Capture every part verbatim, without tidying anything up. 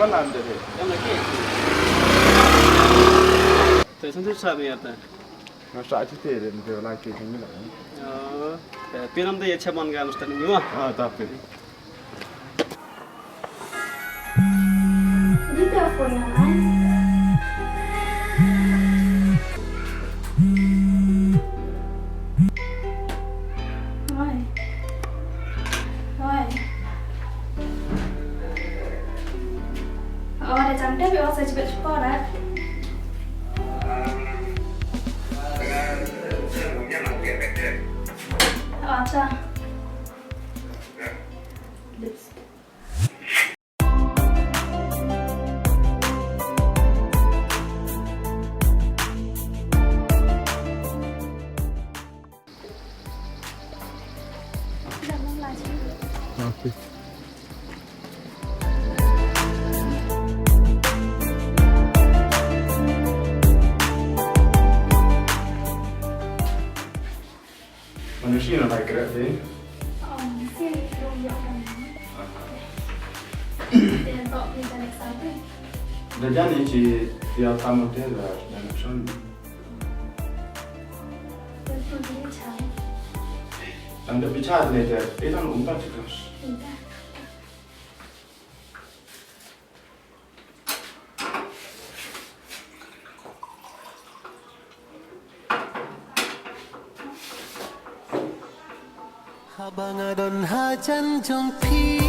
Lan de. Te san sa mi ata. Nga sa ti te de de la ke ni la. Oh, te pinam de ye che mon ga mustan ni wa. Ah, tapi. Did you phone naman? Oi. Oi. Oh, ada cantik, oh, saya cepet cepet, eh. Oh, acha. Lips. Manusia na bai kret deh. Aha. Dah jadi si dia tamu dia dah nak sana. Tang da bichar ne da, eh, tang umpat terus. Haba nga don hajan jong phi,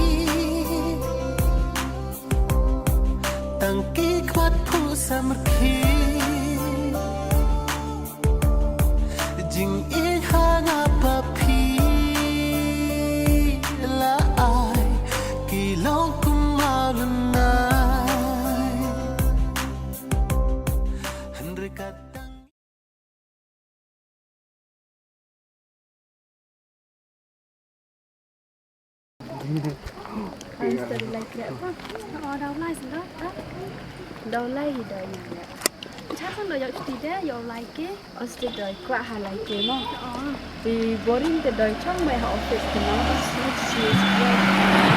tang ki khmat phu samrkhie. Jingïeit ha nga ba phi la ai ki long kum maulnai. Hynrei ka tang Ai, mesti ada like dia apa? Oh, dah mulai sudah, tak? Dah mulai dah ni. Cakap lo yak cuti deh, yak like. Mesti dah kuat ha like mo. Oh. Di boring te dah chong mai ha office te mo. Mesti sih.